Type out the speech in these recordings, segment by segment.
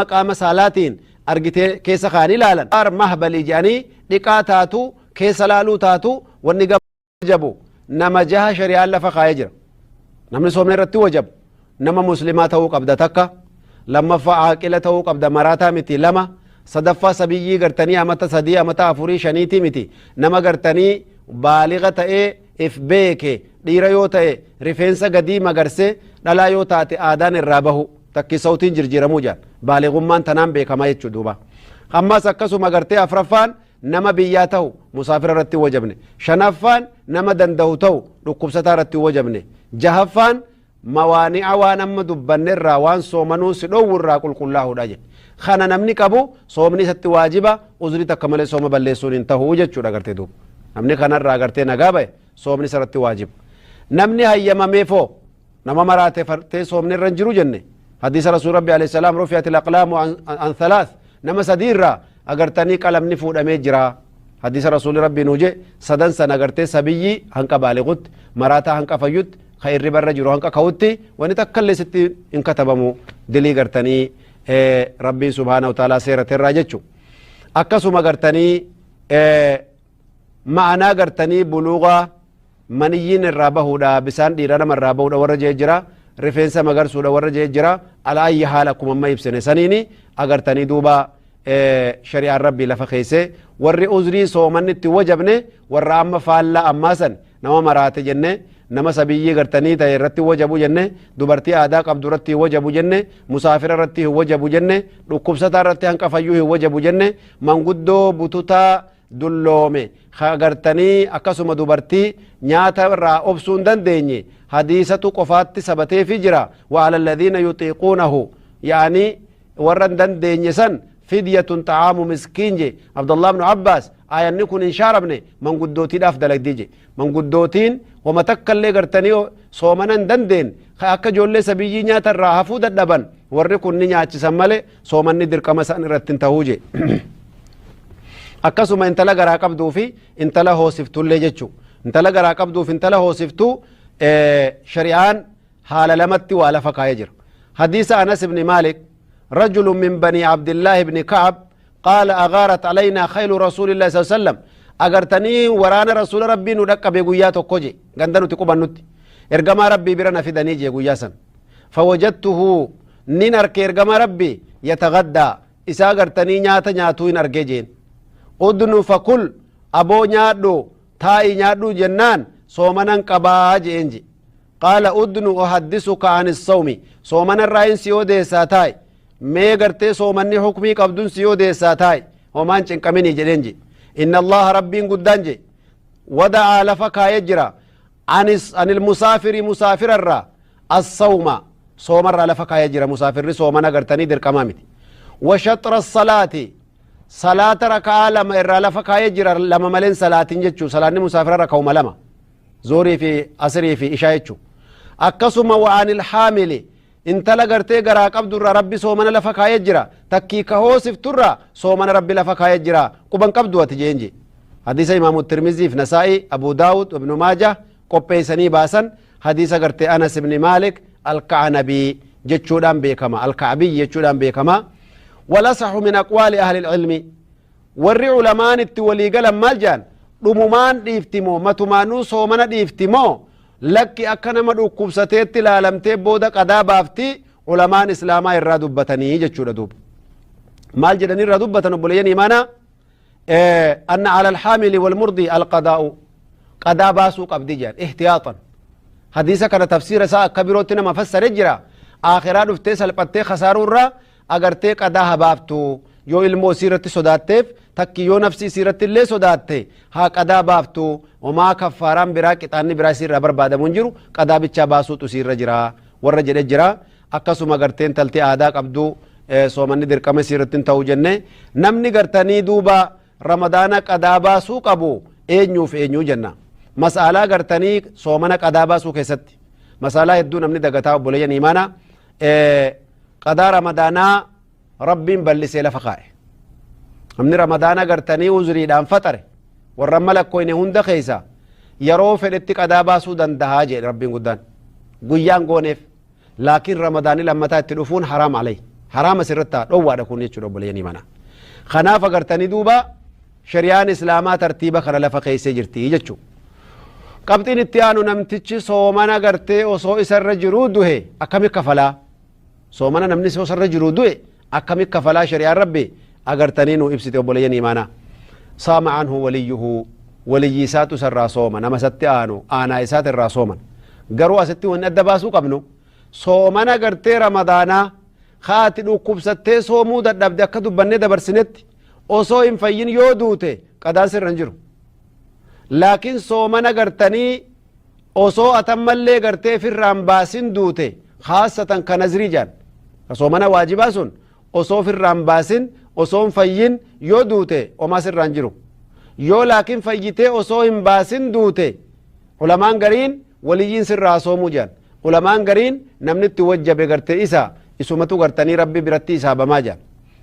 Qaama saalaatiin argitee keessa kaanii laalan mahbalii jedhanii dhiqaa taatu, keessa laaluu taatu, wanni wajabu nama jaha shari'aan lafa kaayee jira. Namni soomni irratti wajabu nama muslimaa ta'uu qabda takka, lammaffaa aaqila ta'uu qabda, maraataa miti lama, sadaffaa sabiyyii gartanii amata 3, amata 4, 5tii miti, nama gartanii baaliga ta'ee if beeke, dhiira yoo ta'e rifeensa gadii magarse, dhalaa yoo taate aadaan irraa bahu takki sautiin jirjiiramuu jedhan, baaligummaan tanaan beekamaa jechuu duuba. Ammas akkasuma gartee afraffaan nama biyyaa ta'u, musaafira irratti wajabne, shanaffaan nama danda'u ta'u, dhukkubsataa irratti wajabne, jahaffaan mawaani'a waan amma dubbanne irraa, waan soomanuu si dhoowwu irraa qulqullaa'uudha jedhe. Kana namni qabu soomni isatti waajiba, uzrii takka malee sooma balleessuun hin ta'u jechuudha. Gartee duuba namni kanarraa gartee nagaa ba'e soomni isarratti waajiba. Namni hayyamameefoo nama maraate fartee soomni irra hin jiru jenne. Hadiisa rasuul rabbi alayhi salaam, rufi'at al-aqlaamu an thalath, nama sadii irraa agartanii qalamni fuudhamee jira. Hadiisa rasuuli rabbii nuu je sadan san agartee sabiyyi hanqa baaligutti, maraataa hanqa fayyutti, ka irriba irra jiru hanqa ka'utti, wani takka illee sitti hin katabamu dilii gartanii rabbiin subhaanahu wa ta'aalaa seerate irraa jechu. Akkasuma gartanii ma'anaa gartanii buluugaa maniyyiin irraa bahuudha, bisaan dhiira nama irraa bahuudha warra jee jira, rifeensa magarsuudha warra jee jira. Ala ayyi haala akkuma amma ibsine saniini agartanii duuba shari'aan rabbii lafa keesse warri uzrii soomanni itti wajabne warra amma faallaa ammaa san, nama maraate jenne, nama sabiyyii gartanii ta'e irratti wajabu jenne, dubartii aadaa qabdu irratti wajabu jenne, musaafira irratti hin wajabu jenne, dhukkubsataa irratti hanqa fayyuu hin wajabu jenne, manguddoo bututaa dulloome agartanii akkasuma dubartii nyaata irraa obsuu hin dandeenye hadiisatu qofaatti sabateefi jira. Wa ala alladhiina yuxiiquunahu, yaani warra hin dandeenye san fidyatun xa'aamu miskiin je. Abdullah ibnu Abbaas aayanni kun hin shaaramne, manguddootiidhaaf dalagdii je. Manguddootiin wama takka illee gartanii soomana hin dandeen, ka akka ijoollee sabiyyii nyaata irraa hafuu dadhaban, warri kun ni nyaachisan malee soomanni dirqama isaan irratti hin ta'uu je. Akkasuma intala garaa qabduu fi intala hoosiftullee jechuu. Intala garaa qabduuf intala hoosiftuu shari'aan haala lamatti waa lafa kaayee jira. Hadiisa Anas ibni Maalik, رجل من بني عبد الله بن كعب قال أغارت علينا خيل رسول الله صلى الله عليه وسلم، أغرتني ورانا رسول ربي ندق بقويا تكوجي غندنو تقبل نتي إرجما ربي برنا في دنيجي قويا سن، فوجدته نين أركي إرجما ربي يتغدى، إسا أغرتني نياتا نياتو إن أركي. ادن فكل، أبو نيادو تاي نيادو جنان صومنا قبا جينجي. قال ادن أحدثك عن الصوم، صومنا الرأين سيو ديسا تاي mee gartee soomanni hukmii qabdun si odeessaa taa'e, homaan cinqaminii jedheen je. Inna allaha rabbiin guddaan je wada'aa lafa kaayee jira anil musaafiri, musaafirarraa assawma, soomarraa lafa kaayee jira. Musaafirri soomana gartanii dirqamaa miti. Washaxra salaati, salaata raka'aa lama irraa lafa kaayee jira, lama maleen salaatin jechuu. Salaanni musaafira raka'uma lama, zuurii fi asrii fi ishaa jechuu. Akkasuma wa anil haamili, intala gartee garaa qabdurraa rabbi soomana lafa kaayee jira, takkii ka hoosifturraa soomana rabbi lafa kaayee jira, quban qabdu ati jeen je. Hadiisa imaamu Tirmiziif Nasaa'i, Abu Daawud, Ibnu Maajah qopheessanii baasan, hadiisa gartee Anas ibni Maalik Alka'anabii jechuudhaan beekama, Alka'abii jechuudhaan beekama. Walasaxu min aqwaali ahli ilcilmi, warri culamaan itti walii galan maal jedhan? Dhumumaan dhiiftimoo, matumaanuu soomana dhiiftimoo, lakki akka nama dhukkubsateetti ilaalamtee booda qadaa baafti? Culamaan islaamaa irraa dubbatanii jechuudha duuba. Maal jedhanii irraa dubbatan obboleeyyan imaanaa? Anna ala alhaamili walmurdi alqadaa'u, qadaa baasuu qabdi jedhan ihtiyaaxan. Hadiisa kana tafsiira isaa akka birootti nama fassare jira. Akhiraa dhuftee salphattee kasaaruu irraa agartee qadaa habaaftu, yoo ilmoo isii irratti sodaatteef takki, yoo nafsi isii irratti illee sodaatte haa qadaa baaftu. Homaa kaffaaraan biraa, qixaanni biraa isii irraa barbaadamu hin jiru, qadaa bichaa baasuutu isii irra jira warra jedhe jira. Akkasuma garteen taltee aadaa qabdu soomanni dirqama isii irratti hin ta'u jenne. Namni gartanii duuba ramadaana qadaa baasuu qabu eenyuuf eenyuu jenna? Mas'alaa gartanii soomana qadaa baasuu keessatti mas'alaa hedduu namni dagataa obboleeyyan imaana. Qadaa ramadaanaa rabbiin bal'isee lafa kaa'e. Namni ramadaana gartanii uzriidhaan faxare warra malakkoyne hunda keessa yeroo fedhetti qadaa baasuu dandahaa jedhe rabbiin guddaan, guyyaan gooneef. Laakiin ramadaani lammataa itti dhufuun haraam alay. Haraama sirratti ta'a, dhoowwaadha kun jechuudha obboleeyyan imaanaa. Kanaaf agartanii duuba shari'aan islaamaa tartiiba kana lafa keessee jirti jechuudha. Qabxiin itti aanu, namtichi soomana gartee osoo isarra jiruu duhe akkami kafalaa? Soomana namni osoo isarra jiruu du'e akkami kafalaa? Shari'aan rabbi agartanii nu ibsite obboleeyyan imaanaa. Saama anhu waliyyuhu, waliyyi isaatu isarraa sooma, nama isatti aanu, aanaa isaati irraa sooman. Garuu asitti wanni adda baasuu qabnu, soomana gartee ramadaanaa haati dhukkubsattee soomuu dadhabde, akka dubbannee dabarsinetti, osoo hin fayyin yoo duute qadaan sirra hin jiru. Laakiin soomana gartanii osoo atammallee gartee firraan baasin duute, khaasatan ka nazrii jaan, ka soomana waajibaa sun osoo firraan baasin, osoo hin fayyin yoo duute omaa sirraan jiru. Yoo laakiin fayyitee osoo hin baasin duute, ulamaan gariin waliyyiin sirraa soomuu jedhan, ulamaan gariin namni itti wajjabe gartee isa isumatu gartanii rabbi biratti isaabamaa jedhan.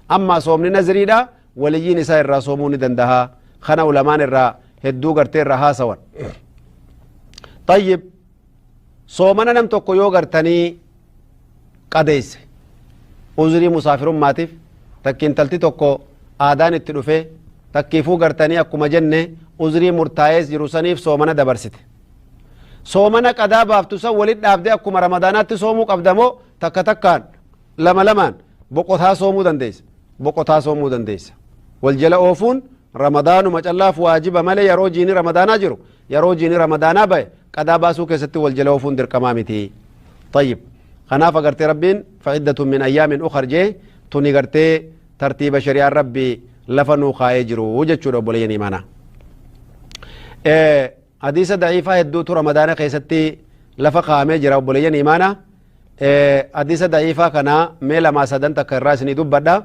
Amma soomni nazriidha, waliyyiin isaa irraa soomuu ni dandaha. Kana ulamaan irraa hedduu gartee irraa haasawan. Tayyib, soomana nam tokko yoo gartanii qadeesse uzrii musaafirummaatiif, takki intalti tokko aadaan itti dhufe, takkiifuu gartanii akkuma jenne uzrii murtaa'ees jiru saniif soomana dabarsite, soomana qadaa baaftu san walit dhaabde akkuma ramadaanaatti soomuu qabdamoo takka takkaan, lama lamaan boqotaa soomuu dandeessa? Boqotaa soomuu dandeessa. Wal jala oofuun ramadaanuma callaaf waajiba malee yeroo jiini ramadaanaa jiru, yeroo jiini ramadaanaa bahe qadaa baasuu keessatti wal jala oofuun dirqamaa miti. Tayyib, kanaaf agartee rabbiin faciddatun min ayyaamin ukhar jee, tuni gartee tartiiba shari'aan rabbi lafa nuu kaa'ee jiru jechuudha obboleeyyan imaanaa. Hadiisa da'iifaa hedduutu ramadaana keessatti lafa kaa'amee jira obboleeyyan imaanaa. Hadiisa da'iifaa kana mee lamaa sadan takka irraa isinii dubbadha.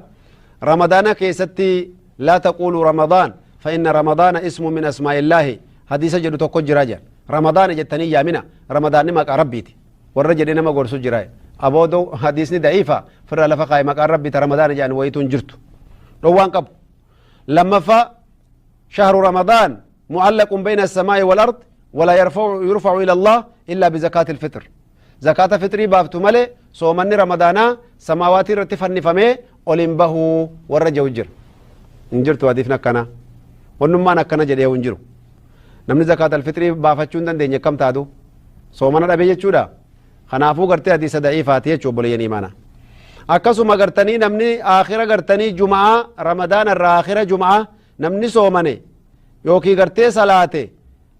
Ramadaana keessatti laa taquulu ramadaan fa inna ramadaana ismu min asmaa'illaahi hadiisa jedhu tokko jira jedha. Ramadaana jettanii yaamina, ramadaanni maqaa rabbiiti warra jedhee nama gorsu jira. Aboodo hadiisni da'iifa firra lafa kaa'e, maqaan rabbii ta ramadaana jedhan wayitu hin jirtu, dhowwaan qabu. Lammaffaa, shahru ramadaan معلق بين السماء والأرض ولا يرفع إلى الله إلا بزكاة الفطر. زكاة فطري بافتو مالي صومني رمضانا سماواتي رتفني فمي أولين بهو ورجو جر انجرتو هديفنا كنا ونما نكنا جديه انجرو. نمني زكاة الفطر بافتشون دن دين كم تادو صومنا ربي جچودا. خنافو غرتي حديث ضعيفات يچو بوليني مانا. akkasuma gartanii namni aakhira gartanii jumaa ramadaana irraa aakhira jumaa namni soomane yookii gartee salaate,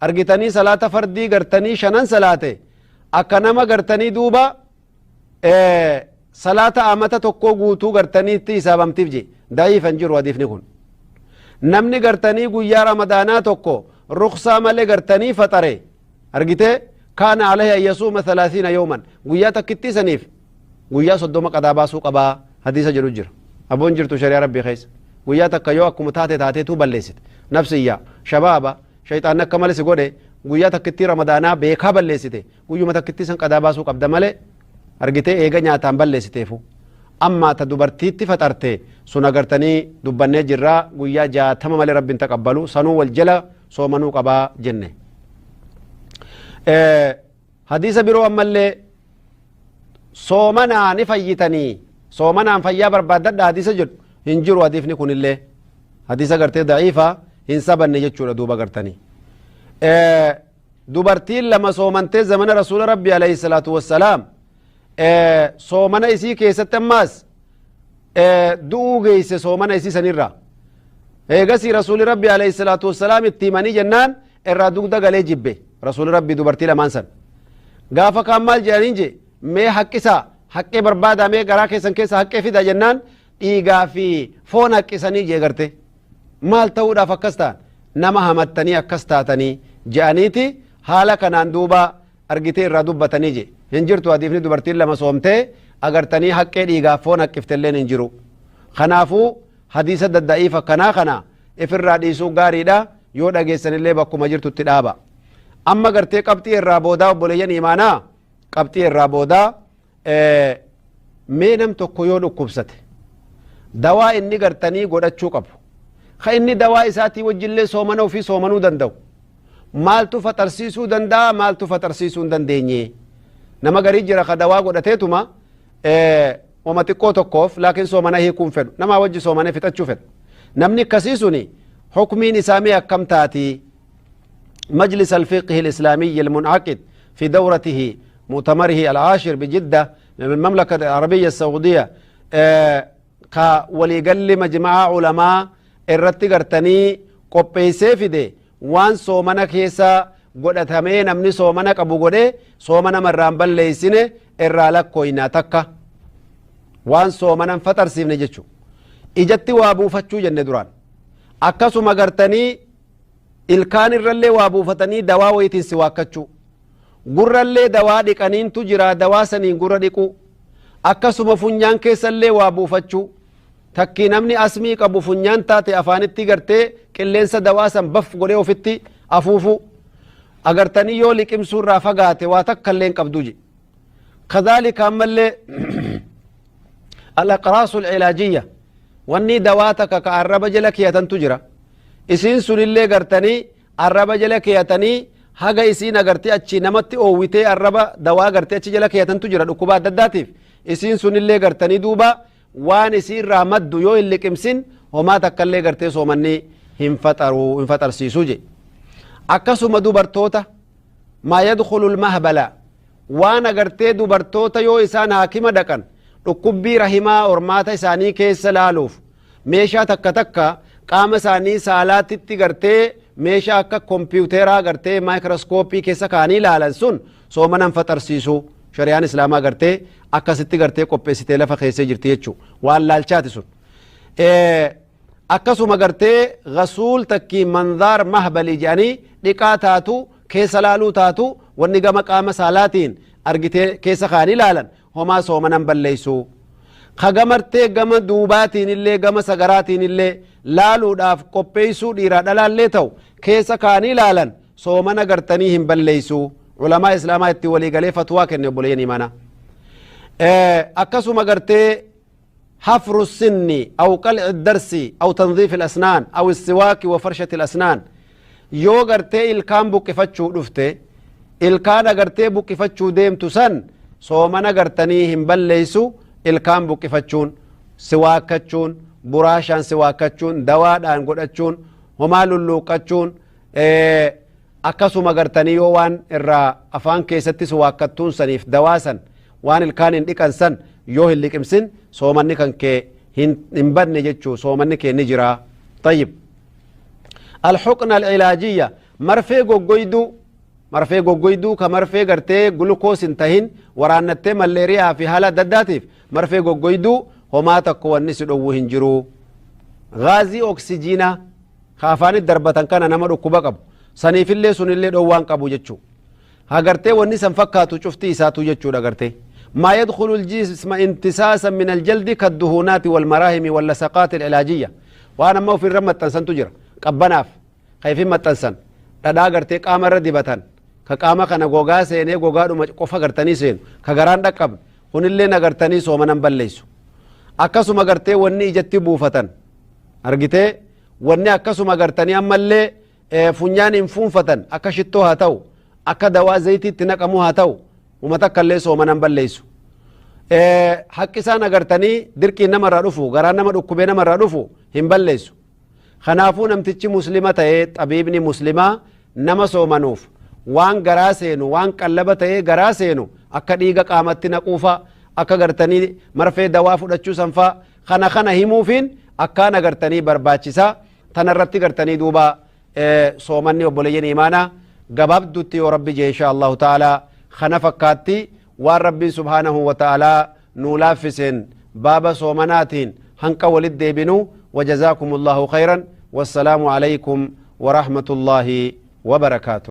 argitanii salaata fardii gartanii shanan salaate, akka nama gartanii duuba salaata amata tokko guutuu gartaniitti hisaabamtiif je. Da'iifan jiru hadiifni kun. Namni gartanii guyyaa ramadaanaa tokko ruksaa malee gartanii faxare, argitee, kaana alayhi an yasuuma 30 yawman, guyyaa takkitti saniif guyyaa 30 qadaa baasuu qabaa hadiisa jedhu jira. Aboon jirtu shari'a rabbii keessa guyyaa takka yoo akkuma taate taateetuu balleessite, nafsiyya shabaaba shayxaanni akka malee si godhe, guyyaa takkittii ramadaanaa beekaa balleessite, guyyuma takkittii san qadaa baasuu qabda malee, argitee, eega nyaataan balleessiteefu. Amma ta dubartiitti faxarte sun agartanii dubbannee jirraa, guyyaa 60 malee rabbiin taqabbalu, sanuu wal jala soomanuu qabaa jenne. Hadiisa biroo ammallee soomanaa ni fayyitanii, soomanaan fayyaa barbaaddadha hadiisa jedhu hin jiru. Hadiifni kunillee hadiisa gartee da'iifa hin sabanne jechuudha duuba. Gartanii dubartiin lama soomantee zamana rasuula rabbi alayhi salaatu wassalaam soomana isii keessatti ammaas du'uu geeyse soomana isii sanirra. Eegasii rasuuli rabbi alayhi salaatu wassalaam itti himanii jennaan irraa dugda galee jibbe rasuuli rabbi dubartii lamaan san. Gaafa kaan maal jedhaniin je? Mee haqqisaa, haqqee barbaadaa, mee garaa keessan keessa haqqee fida jennaan dhiigaa fi foon haqqisanii jee. Garte maal ta'uudhaaf akkas ta'an, nama hamattanii akkas taatanii je'aniiti haala kanaan duuba argitee irraa dubbatanii je. Hin jirtu hadiifni dubartiin lama soomtee agartanii haqqee dhiigaaf foon haqqiftelleen hin jiru. Kanaafuu hadiisa dadda'iif akkanaa kana ifirraa dhiisuu gaariidha. Yoo dhageessanillee bakkuma jirtutti dhaaba. Amma gartee qabxii irraa boodaa, obboleeyyan imaanaa, qabxii irraa boodaa, mee nam tokko yoo dhukkubsate dawaa inni gartanii godhachuu qabu, ka inni dawaa isaatii wajjillee soomana ofii soomanuu danda'u, maaltu faxarsiisuu danda'a, maaltu faxarsiisuu hin dandeenye? Nama garii jira ka dawaa godhateetuma. Wama xiqqoo tokkoof laakiin soomana hiikuun fedhu, namaa wajji soomana fixachuu fedha. Namni akkasii suni hukmiin isaa mee akkam taatii? مجلس الفقه الإسلامي المنعقد في دورته مؤتمره العاشر بجدة من المملكة العربية السعودية، كوليقل مجمع علماء irratti gartanii qopheessee fide waan soomana keessa godhatamee namni soomana qabu godhe soomana marraan balleeysine irraa lakkooynaa takka waan soomanan faxarsiifne jechu. Ijatti waa buufachuu jenne duraan, akkasuma gartanii ilkaan irrallee waa buufatanii dawaa wayitiin si waakkachuu, gurrallee dawaa dhiqaniintu jira, dawaa saniin gurra dhiquu, akkasuma funyaan keessallee waa buufachuu. Takkii namni asmii qabu funyaan taate afaanitti gartee qilleensa dawaa san baf godhee ofitti afuufu agartanii yoo liqimsuu irraa fagaate waa takka illee hin qabdu je. Kadhalika ammallee al-aqraasu al-cilaajiyya, wanni dawaa takka ka arraba jala keeyatantu jira. Isiin sunillee gartanii arraba jala keeyatanii haga isiin agartee achi namatti oowwitee arraba dawaa gartee achi jala keeyatantu jira dhukkuba adda addaatiif. Isiin sunillee gartanii duuba waan isii irraa maddu yoo hin liqimsin homaa takkallee gartee soomanni hin faxaru, hin faxarsiisu je. Akkasuma dubartoota maa yadkhulu lmahbala, waan agartee dubartoota yoo isaan haakima dhaqan dhukkubbii rahimaa hormaata isaanii keessa laaluuf meeshaa takka takka qaama isaanii saalaatitti gartee meeshaa akka kompiuteraa gartee maayikirooskooppii keessa kaanii laalan sun soomanan faxarsiisu. Shari'aan islaamaa gartee akkasitti gartee qopheessitee lafa keessee jirti jechuu waan laalchaati sun. Akkasuma gartee gasuul takkii manzaar mahbalii jedhanii dhiqaa taatu keessa laaluu taatu wanni gama qaama saalaatiin argitee keessa kaanii laalan homaa soomanan balleeysu. Ka gamartee gama duubaatiin illee gama sagaraatiin illee laaluudhaaf qopheeysuu dhiiraa dhalaallee ta'u keessa kaanii laalan soomana gartanii hin balleeysu. Ulamaa islaamaa itti walii galee fatwaa kenne obboleeyyan imaanaa. Akkasuma gartee حفر السن أو قلع الدرس أو تنظيف الأسنان أو السواك وفرشة الأسنان، yoo gartee ilkaan buqqifachuu dhufte, ilkaan agartee buqqifachuu deemtu san soomana gartanii hin balleeysu. Ilkaan buqqifachuun, siwaakkachuun, buraashaan siwaakkachuun, dawaadhaan godhachuun, homaa lulluuqqachuun, akkasuma gartanii yoo waan irraa afaan keessatti siwaakkattuun saniif dawaa san waan ilkaan hin dhiqan san yoo hin liqimsin soomanni kan kee hin badne jechuu, soomanni kee ni jira. طيب، الحقنة العلاجية، marfee goggoyduu, marfee goggoyduu ka marfee gartee gulukoos hin tahin waraannattee malleeriyaa fi haala adda addaatiif marfee goggoyduu homaa tokko wanni si dhowwu hin jiru. Gaazii oksijiinaa ka afaanitti darbatan kana nama dhukkuba qabu saniifillee sunillee dhowwaan qabu jechuu. Hagartee wanni san fakkaatu cufti isaatu jechuudha. Gartee ما يدخل الجسم امتصاصا من الجلد كالدهونات والمراهم واللصقات العلاجية، وأنا ما في الرمى تنسن تجرى قبناف خايفين ما تنسن dhadhaa gartee qaama irra dibatan ka qaama kana gogaa seenee gogaadhuma qofa gartanii seenu ka garaan dhaqqabne kunillee agartanii soomanan balleessu. Akkasuma gartee wanni ijatti buufatan argitee wanni akkasuma gartanii ammallee funyaan hin fuunfatan akka shittoo haa ta'u, akka dawaa zayitiitti naqamu haa ta'u, uma takkallee soomanan balleessu. Haqqi isaan agartanii dirqiin namarraa dhufu, garaan nama dhukkubee namarraa dhufu hin balleessu. Kanaafuu namtichi muslima ta'ee xabiibni muslimaa nama soomanuuf waan garaa seenu, waan qallaba ta'ee garaa seenu akka dhiiga qaamatti naquufa, akka gartanii marfee dawaa fudhachuu sanfaa kana kana himuufiin akkaan agartanii barbaachisaa. Tanarratti gartanii duuba soomanni obboleeyyan imaanaa gabaabdutti yoo rabbi jee insha allahu ta'ala kana fakkaatti. Waan rabbiin subhaanahu wa ta'alaa nuu laaffiseen baaba soomanaatiin hanqa walit deebinu. وجزاكم الله خيرا والسلام عليكم ورحمة الله وبركاته.